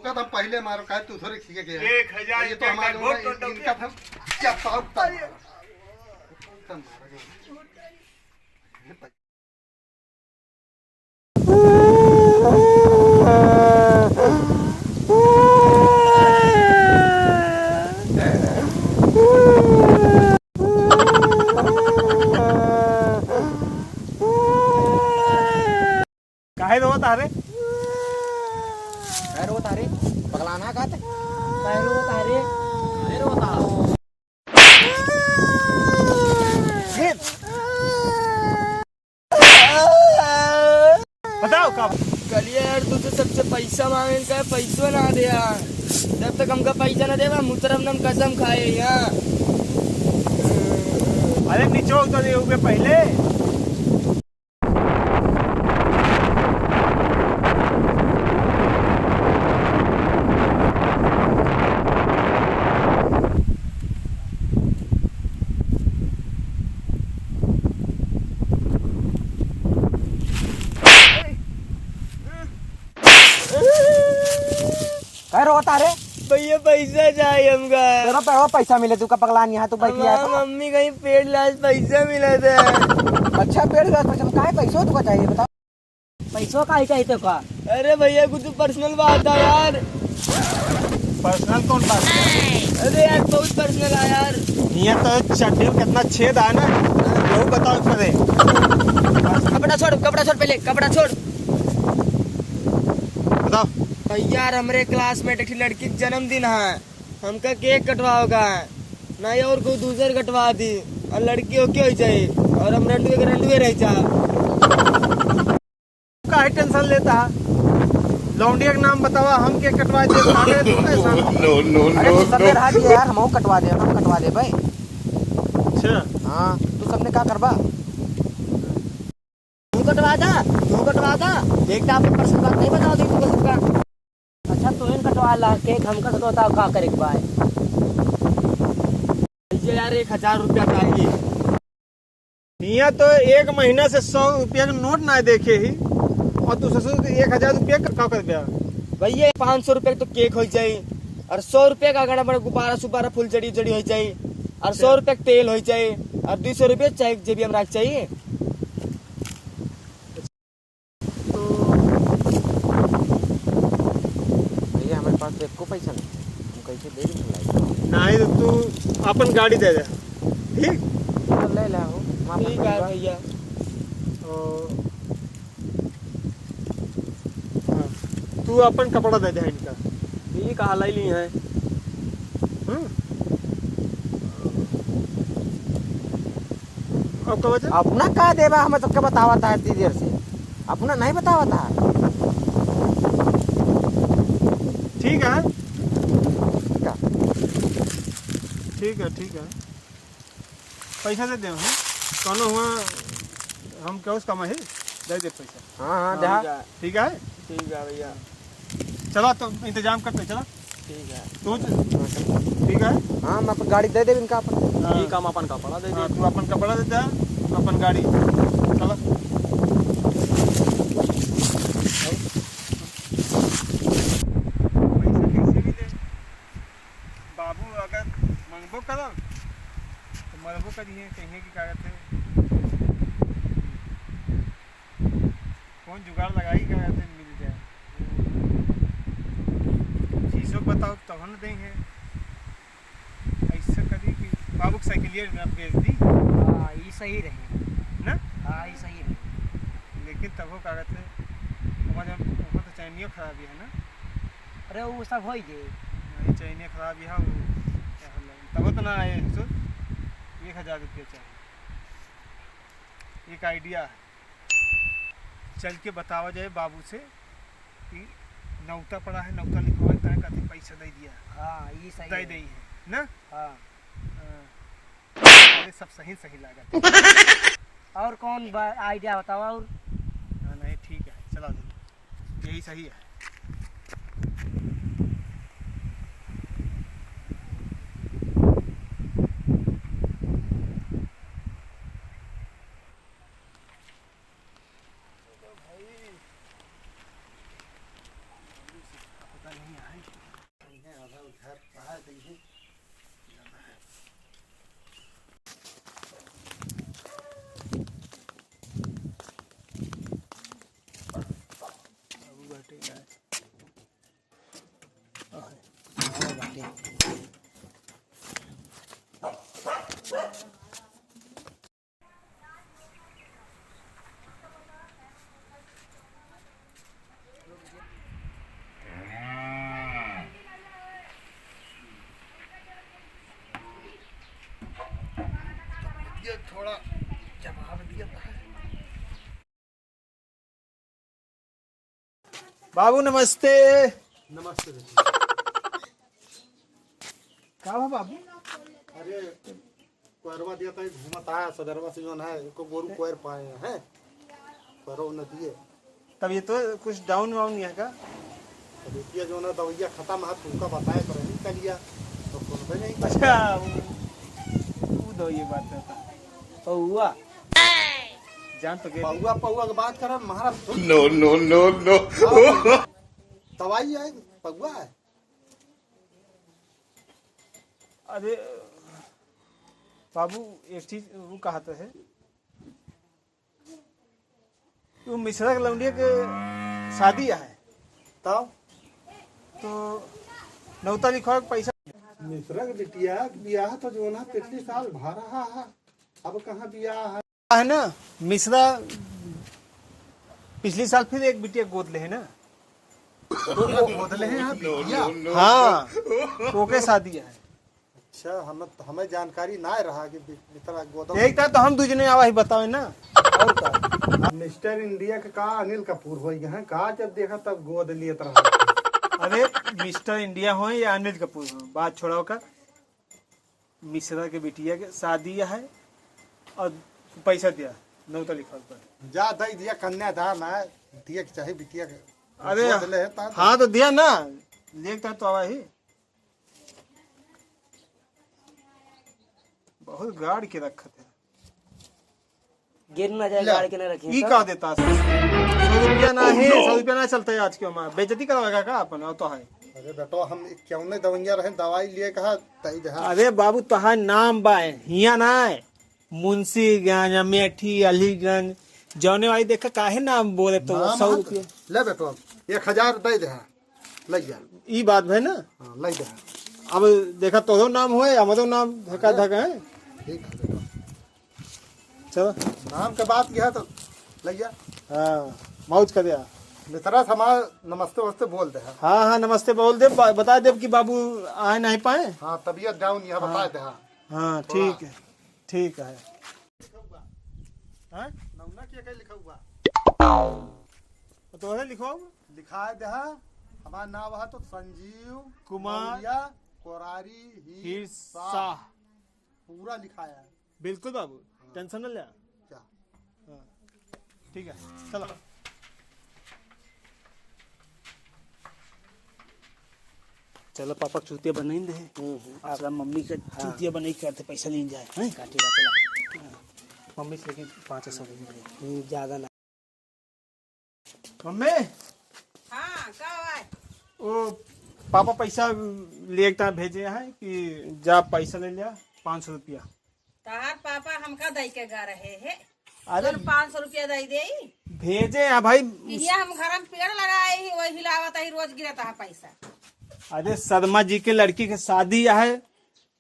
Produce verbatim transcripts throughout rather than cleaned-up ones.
का तो पहले मारो, काहे तू थोड़े खींचे के है। एक हजार ये तो रुपया हमारे का वोट होंगे, तो इनका था क्या पाप था? काहे रोवत हा रे? काहे रोवत हा रे? पगलाना का ते? काहे रोवत हा रे? काहे रोवत हा? बताओ का? कलिया यार, तू तो सबसे पैसा मांगे का, पैसो ना दे यार। जब तक हमका पैसा ना देवा, मुतरम नम कसम खाए यहाँ। अरे निचोड़ तो दे उबे पहले। का रोता रे? भैया, पैसा चाही हमका। तेरा पैसा मिले, तू का पगला नहीं है, तू बैठी है हमार तो। मम्मी कहीं पेट लाज पैसा मिला था। अच्छा, पेट लाज पैसा, काहे पैसा तुका चाहिए, बता? पैसा काहे चाहिए तेरे का? अरे भैया, कुछ पर्सनल बात था यार। पर्सनल कौन बात है? अरे यार, बहुत पर्सनल है यार। ये तो चड्डी में कितना छेद है ना, वो बताओ पहले। कपड़ा छोड़, कपड़ा छोड़ पहले, कपड़ा छोड़। बताओ। भैया यार, हमरे क्लास में एक ठे लड़की के जन्मदिन है, हमका केक कटवाओ का है, ना और कोई दूसर कटवा दी, और लड़की ओके हो जाए, और हम रंडुए के रंडुए रह जाए। काहे टेंशन लेता है? लौंडिया के नाम बतावा, हम केक कटवा दे, काहे तू परेशान हो? No, no, अरे, no, तू सबने no। रहा दिया यार, हम कटवा दे, हम कटवा दे भाई। अच्छा। हाँ, तू सबने का करबा? तू कटवा दा, तू कटवा दा। देख, तो आपको पर्सनल बात नहीं बताओ, देख, तू सबका। अच्छा, तू ही कटवा ला केक, हमका से तो बताओ का करे के बा। भैया यार, एक हजार रुपया चाहिए। हियाँ तो एक महीना से सौ रुपया के नोट ना देखे ही, और तू ससुर के एक हजार रुपया का, का कर दिया? भैया, पाँच सौ रुपया के तो केक हो जाई, और सौ रुपया का अगर बड़ा गुब्बारा सुब्बारा फुलझड़ी उलझड़ी हो जाई, और सौ रुपया के तेल हो जाई, और दो सौ रुपया चाय के जेबिया में रख चाहिए। तो भैया, हमारे पास तो एको पैसा नहीं है, हम कैसे दे दें लाई? नहीं तो तू अपन गाड़ी दे दे, ठीक? तो ले ले हो, हम अपन ठीक है पैसा भैया। तो हाँ, तू अपन कपड़ा दे दे इनका। ठीक है, लाई ली है। हाँ? अब का वजह? अपना का देबा, हमें सबके बतावत है इतनी देर से, अपना नहीं बतावत है। ठीक है। ठीक है। ठीक है, ठीक है। पैसा दे दे, हाँ। कौनो हुआ, हम क्या उस कमा है, दे दे पैसा। हाँ, हाँ, हाँ, दे। ठीक है। ठीक है? ठीक है भैया। चला, तो इंतजाम करते, चला। ठीक है। तू ज-, ठीक है? हाँ, हम अपन गाड़ी दे देब इनका अपन। हाँ। ठीक, हम अपन कपड़ा दे हाँ, देब। तू अपन कपड़ा दे दे, अपन गाड़ी। चला। पैसा कैसे भी दे। बाबू अगर मंगबो करब, तो मरबो करिहे, कहिए कि का कहते, कौन जुगाड़ लगाई, का कहते, मिल जाए। फीसो बताओ, तब न देंगे। ऐसा करी कि बाबू के साइकिलिया में आप बेच दी। हाँ, ई सही रही। ना? हाँ, ई सही रही। लेकिन तबो का कहते, ओकर जब, ओकर तो चैनियो खराब है ना? अरे, वो सब होई जे। नहीं, चैनियो खराब है, वो क्या होला? तबो तो ना आए, सुन, एक हजार रुपया चाहिए। एक idea है, चल के बतावा जाए बाबू से कि नौता पड़ा है, नौता लिखवाए, तय कहते पैसा दे दिया। हाँ, ई सही दे है। दे है ना? हाँ। हाँ। अरे, सब सही सही लागत है। और कौन बा-, idea बतावा और? हाँ, नहीं, ठीक है, चला दो, यही सही है। पता नहीं आए ये थोड़ा जवाब दिया था। बाबू नमस्ते। नमस्ते बेटी। का हुआ बाबू? अरे, कोयरवा दिया था, घूमत आया सदरवा से, जौन है, एको गोरू कोयर पाए हैं, कोयरवा न दिए। तब ये तो कुछ डाउन वाउन नहीं है का? तब ये जौन है, दवाइया खत्म है, तुमका बताए पर नहीं कर लिया, तो कौन पे नहीं कर अच्छा, लिया। वो, वो दवाइया बात करता। पौआ। जान तो गए। पौआ, पौआ के बात कर, महाराज। No, no, no, no। दवाई है, पौआ है। अरे बाबू, एक चीज वो कहत है, वो मिश्रा के लौंडिया के शादी है, तब? तो नौता लिखवा के पैसा। मिश्रा के बिटिया के बियाह तो जौन है पिछले साल भा रहा है, अब कहाँ बियाह है? है ना, मिश्रा पिछली साल फिर एक बिटिया गोद ले है ना। तो वो गोद ले है, हाँ, बिटिया। हाँ, तो ओके शादी है। अच्छा, हम, हमें जानकारी ना रहा कि बि-, मिश्रा गोद। एक तो हम दू जने आवा ही बतावे ना। और का? मिस्टर इंडिया के का अनिल कपूर हो गए हैं का, जब देखा तब गोद लिए तरह। अरे, मिस्टर इंडिया हो या अनिल कपूर हो, बात छोड़ाओ का। मिश्रा के बिटिया के शादी है और पैसा दिया, नौता लिखा पर। जा दे दिया, कन्यादान है, दिए के चाहे बिटिया के। अरे, गोद ले है, ता-, हाँ, तो दिया ना, लेके तो आवा ही। बहुत गाड़ के रखत है। गिर ना जाए, ले, गाड़ के ना रखिए ई सब। का देता? सौ रुपया ना है, सौ रुपया ना चलता है आज के हमारा। बेइज्जती करवाएगा का अपन? और तो है। अरे बेटो, हम क्यों नहीं दवैया रहे, दवाई लिए कहा, तई देहा। अरे बाबू, तोहार नाम बा, हिया ना है। मुंशीगंज, अमेठी, अलीगंज, जौने वाली देखा, काहे नाम बोले तो नाम सौ हाथ रुपया। ले बेटो, एक हजार दे देहा। लइ जा। ई बात भई ना? हाँ, लइ जा। अब देखा, तोहरो नाम होए, हमरो नाम धका अरे। धक है। ठीक है बेटा। चलो। नाम के बात यह है तो लइ जा। हाँ, मौज कर दिया। मित्रा समाज नमस्ते वमस्ते बोल दे। हाँ, हाँ, नमस्ते बोल दे, ब-, बता दे कि बाबू आए नहीं पाए। हाँ, तबीयत डाउन यह हाँ। बता दे। हाँ, हाँ, थोड़ा। ठीक है, ठीक है। लिखा हुआ। हाँ? नौना के के लिखा हुआ? तोहरे लिखो। लिखाए देहा, हमार नाम है तो संजीव कुमार मौर्या कोरारी हीर हीर शाह। शाह। पूरा लिखाया है। बिल्कुल बाबू, हाँ। टेंशन न ले। क्या? हाँ। ठीक है, चलो। चलो पापा के चूतिया बनाइन दे। हम्म, हम्म। आज मम्मी के हाँ। चूतिया बनाई के आते पैसा लीन जाए, हैं? काटे ला चला। मम्मी से लेकिन पाँच सौ लीन जाए। हम्म, ज्यादा ना। मम्मी। हाँ, का हुआ है? ओ, पापा पैसा लिए के तार भेजे हैं कि जा पैसा ले लिया, पाँच सौ रुपया। तहार पापा हमका दई के गा रहे हैं। अरे तोर पाँच सौ रुपया दई दे। भेजे हैं भाई। इहिया हम घर में पेड़ लगाए ही, वही हिलावत ही, रोज गिरत है पैसा। अरे शर्मा जी के लड़की के शादी है,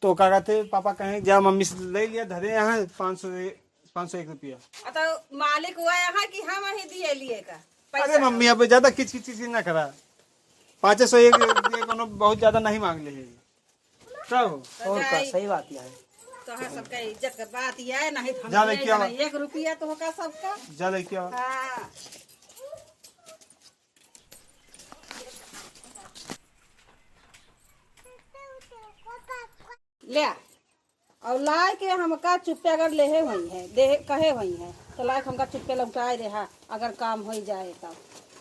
तो का कहते पापा कहें जा मम्मी से ले लिया, धरे यहाँ पाँच सौ, पाँच सौ एक रुपया। आ तो मालिक हुआ यहाँ कि हम ही दिए लिए का पैसा? अरे मम्मी, अब ज्यादा किच किच किच ना करा, पाँच सौ एक, ये कोनो बहुत ज्यादा नहीं मांग ले है। का हो? तो और का, जाई। सही बात यह है। तोहर सबका इज्जत के बात यह है, नहीं तो हम जा लेके लेके आवा। नहीं, एक रुपया तो होगा सबका। जा लेके आवा। हाँ। ले आ। और लाए के हमका चुप्पे अगर लेहे हुई है, दे, कहे हुई है, तो लाए के हमका चुप्पे लौटाए दे, हाँ। अगर काम होइ जाए तब।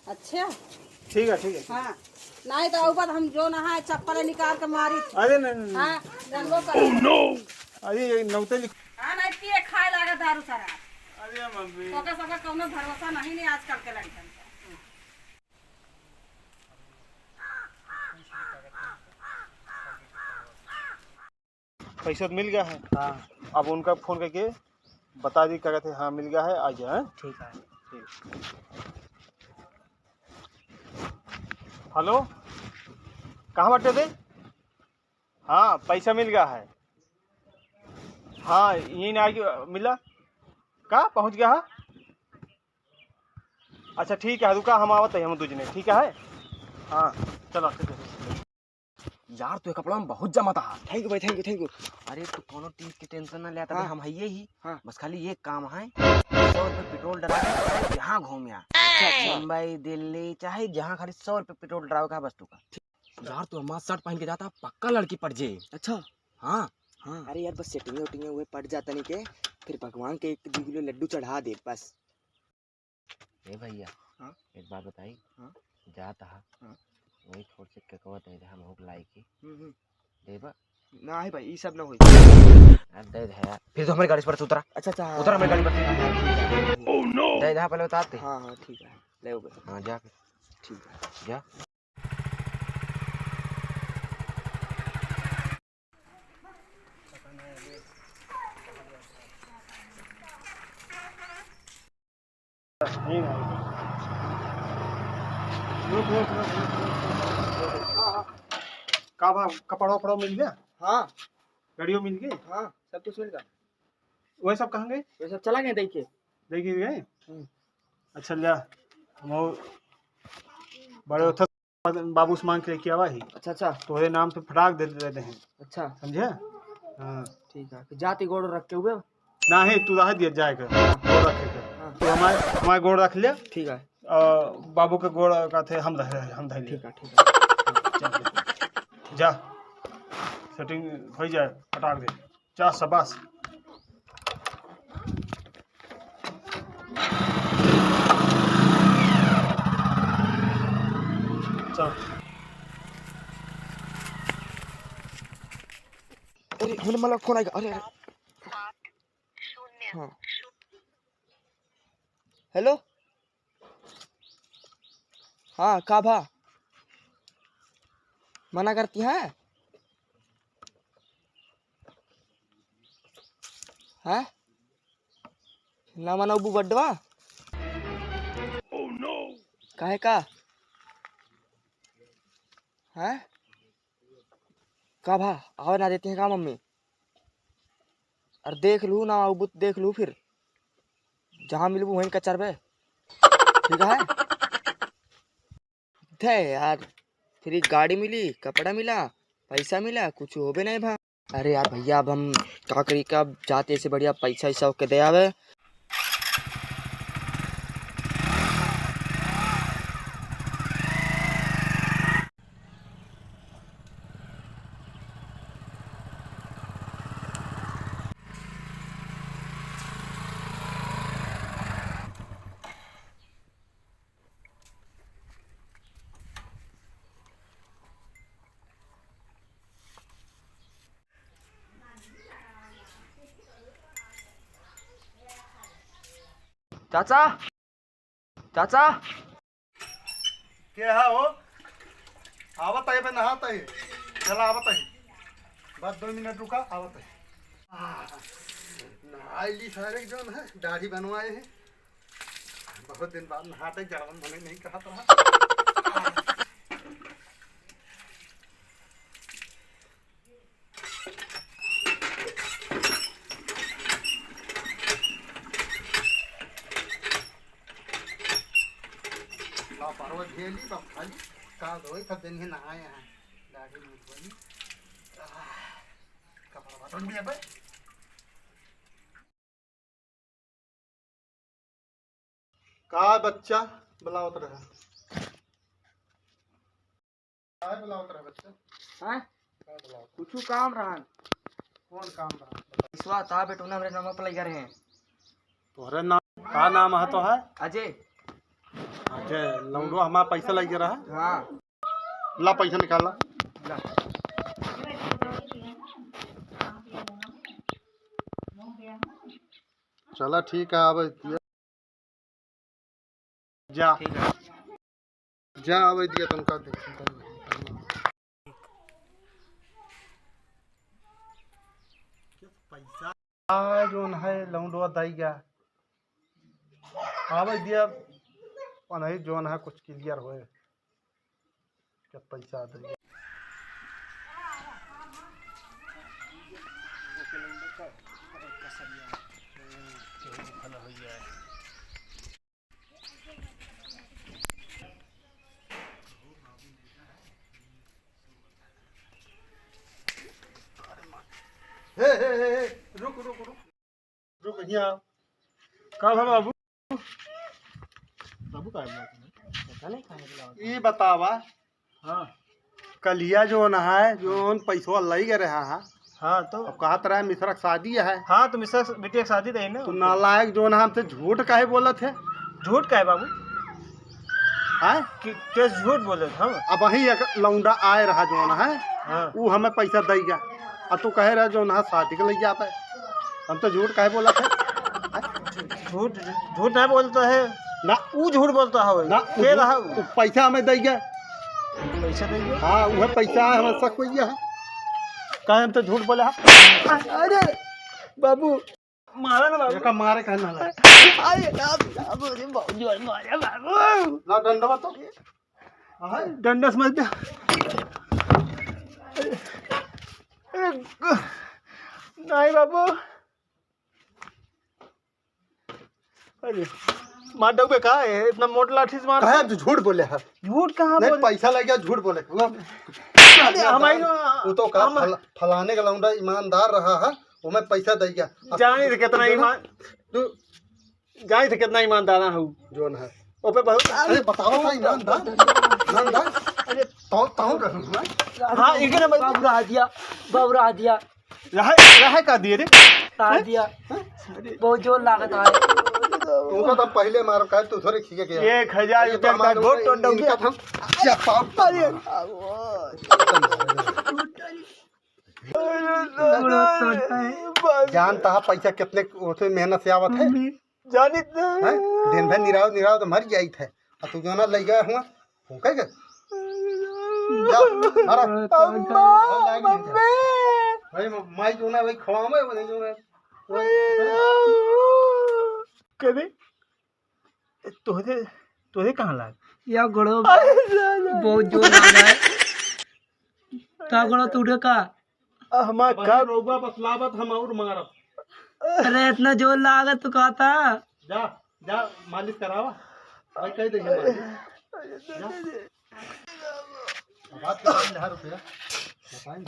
अच्छा? ठीक है, ठीक है, ठीक है। हाँ, नहीं तो ऊपर हम जो नहाए चप्पल निकाल के मारी। अरे नहीं, नहीं, नहीं। हाँ, जानबो कर। Oh, no! अरे ये नौते लिख- हाँ, नहीं पिए खाए लागा दारू शराब। अरे मम्मी। तो का सबका कौनो भरोसा नहीं, नहीं आजकल के लड़कन का। पैसा तो मिल गया है। हाँ। अब उनका फोन करके बता दी, क्या कहते हैं, हाँ, मिल गया है, आ गया है। ठीक है। ठीक। हेलो, कहाँ बाटे दे? हाँ, पैसा मिल गया है। हाँ, यहीं ना आके मिला। का पहुँच गया है? अच्छा ठीक है, रुका, हम आवत है, हम दू जने, ठीक है? हाँ, चलो, चलो। यार, तू ये कपड़ा में बहुत जमत हा। Thank you भाई, thank you, thank you। अरे, तू कोनो चीज की tension ना ले, तबे हाँ। हम हइये ही। हाँ। बस खाली एक काम है, सौ रुपये पेट्रोल डला के जहाँ घूम आ। अच्छा, अच्छा। मुंबई, दिल्ली, चाहे जहाँ, खाली सौ रुपये पेट्रोल डलावे का बस तू का। यार, तू हमार shirt पहन के जाता, पक्का लड़की पट जे। अच्छा। हाँ। हाँ। अरे यार, बस setting वेटिंग हुए पट जाता नहीं के, फिर भगवान के एक दो किलो लड्डू चढ़ा दे बस। ए भैया, हाँ? एक बात बताई। हाँ? जात हा, हाँ? वही थोड़ से केकवा दे दे, हम भूख लागी। हम्म, हम्म। देबा? नाही भाई, ई सब ना होई। अरे दे दे यार, फिर तो हमारी गाड़ी पर से उतरा। अच्छा, अच्छा, हाँ। उतरा हमारी गाड़ी पर से। Oh no! दे दे, पहले बता दे। हाँ, हाँ, ठीक है, ले उबे। हाँ, जा फिर। ठीक है। जा। का भा, कपड़ा उपड़ा मिल गया? हाँ। गड़ियो मिल गई? हाँ, सब कुछ मिल गया। वह सब कहाँ गए? वह सब चला गए, देखे। देखे गए? हम्म। अच्छा, लिया, हम बड़े उठत बाबू से मांग के लेके आवा ही। अच्छा, अच्छा। तोहरे नाम से फटाक दे देते हैं। अच्छा। समझे? हाँ। ठीक है, फिर जाती गोड़ रख के हुए? नाही, तू रह दिया जाए कर। हाँ। गोड़ रखे कर। हाँ। तू हमारे, हमारे गोड़ रख ले। ठीक है। और बाबू के गोड़ का थे हम रह, हम धर लिए। ठीक है, ठीक है। चल, जा। Setting हो जाए, फटाक दे। जा, शाबाश। चल। अरे, हमरे मला फोन आएगा। अरे, अरे। हाँ। Hello। हाँ, का भा? मना करती हैं? हैं? ना मनाउबू बड्डवा? काहे का? हैं? का भा? आवे ना देती हैं का मम्मी? अरे देख लू ना, आउबू त देख लू फिर। जहाँ मिलबू वहीं कचरबे। ठीक है? थे यार, free गाड़ी मिली, कपड़ा मिला, पैसा मिला, कुछ होबे नहीं भा। अरे यार भैया, अब हम का करी, का जाते से बढ़िया पैसा वैसा ओके दे आवे। चाचा, चाचा। के है हो? आवत है बे, नहात है। चला, आवत है। बस दो मिनट रुका, आवत है। आह, नहाई ली सारे, जौन है, दाढ़ी बनवाए हैं। बहुत दिन बाद नहाते, जड़वन भले नहीं कहत रहा। ला परवा घेली, बा खाली, का धोई, सब दिन ही नहाए हैं। दाढ़ी मुंह धोई। आह, कपड़ा बदल दिया बे। का बच्चा बुलावत रहे? काय बुलावत रहे बच्चा? हाँ? काय बुलावत? कुछ काम रहन। कौन काम रहन? पैसवा था बेटू ना, हमरे नाम पर लगा रहे हैं। तोहरे नाम, का नाम है तो है? अजय। अजय, लौंडो हमारा पैसा लग रहा है। हाँ। ला पैसा निकाला। ला। चला ठीक है, आवे दिया। जा। ठीक है। जा, आवे दिया तुमका देख। पैसा आ, जोन है लौंडवा दाई गया। आवे दिया, पनही जोन है कुछ clear होए। जब पैसा आ जाए। हे, हे, हे, हे, रुक, रुक, रुक। रुक, हियाँ। का भा बाबू? बाबू का है? पता नहीं कहाँ बुलावा। ई बतावा। हाँ। कलिया जौन है, जौन पैसवा लइ गए रहा है। हाँ, तो? अब कहत रहा मिश्रा के शादी है। हाँ, तो मिश्रा के बिटिया के शादी रही ना। तो नालायक जौन है, हमसे झूठ काहे बोलत है? झूठ काहे बाबू? हैं? कि, के झूठ बोले हम? अबहीं एक लौंडा आए रहा जौन है, हाँ। ऊ हमें पैसा दइ गया। आ तू कहे रहा जौन है शादी के लइ जाबे। हम तो झूठ काहे बोलत है? झूठ, झूठ नहीं बोलता है। ना। ऊ झूठ बोलता है। ना, के ऊ, रहा ऊ? ऊ पैसा हमें दइ गया। पैसा दइ गया? हाँ, उहे पैसा है, हमें शक होइ गया है। काहे हम तो झूठ बोले हैं? अरे बाबू, मारा ना बाबू। एका मारे का ना ला। अरे राम, राम, अरे बहुत जोर मारे बाबू। ला डंडवा तो। हाँ। डंडा से मत दे। नहीं बाबू। अरे, मार डौबे का? ए, इतना मोट लाठी से मार। काहे तू झूठ बोले है? झूठ कहाँ नहीं, बोले? पैसा लग गया, झूठ बोले। अरे, हमारी वो तो का हम फल-, फलाने का लौंडा ईमानदार रहा है, वो मैं पैसा दे गया। अब जाने थे कितना तू ईमान-, तू जाने थे कितना ईमानदार है वो। जोन है। ओपे बहुत अरे, बताओ ना, ईमानदार, ईमानदार। अरे। ताऊ, ताऊ रहूँ मैं। हाँ, इनके नंबर बाबू रहा दिया, बाबू रहा दिया। रहे, रहे का दिए रे? रहा दिया। बहुत जोर लागत है। तुमको तो पहले मारो, काहे तू थोड़े खींचे के? एक हजार ये रुपया तो का हमारे वोट ऊपर तो डौके। इनका था। क्या पाप? अरे, जानता है पैसा कितने उसमें मेहनत से आवत है? जानित नहीं। हैं? दिन भर निराव, निराव तो मर जाइत है। आ तू जो ना लइ गया हुआ, फूंके के? जा, मारा। अम्मा, मम्मी। भाई, म-, माई जो ना, भाई, खवावे, वो नहीं जो ना। कभी तोहरे, तोहरे कहाँ लाग? या गोड़ो अरे, बहुत जोर लाग रहा है। का गोड़ो टूटे का? आ, हमार अब का? अभी रउआ बतलावत हम और मारब। अरे, इतना जोर लागत तो कहता। जा, जा, मालिश करावा। भाई, कह दे, मालिश। जा। अब बात कर, ले, हाँ, रुपया। बताएं।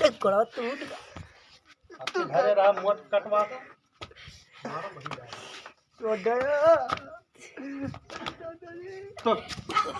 एक कड़ा तू आपके घरे रहा, मोट कटवा के। मारो, वही जाए। तो गया। तो,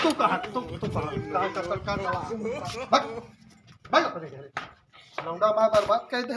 तू कहाँ, तू, तू कहाँ, कहाँ का सरकार वाला? भाग, भाग अपने घरे। लौंडा मार बर्बाद कर दे।